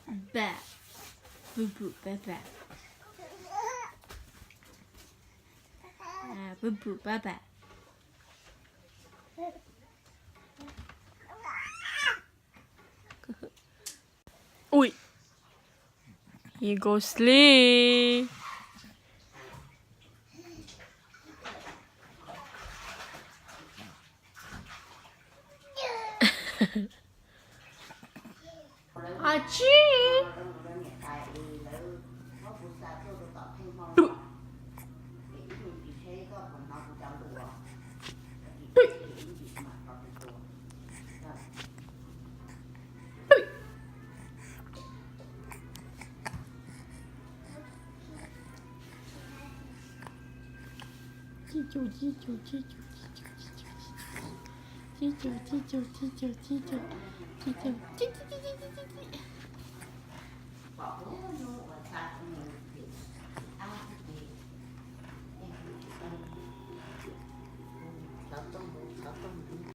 Ba, bu bu ba ba. A, bu bu ba ba. Ui, he go sleep. Ab tsi. Chib caug, chib caug, chib caug, chib caug, chib caug, chib caug, chib caug, chib caug, chib caug, chib caug, chib caug, chib caug.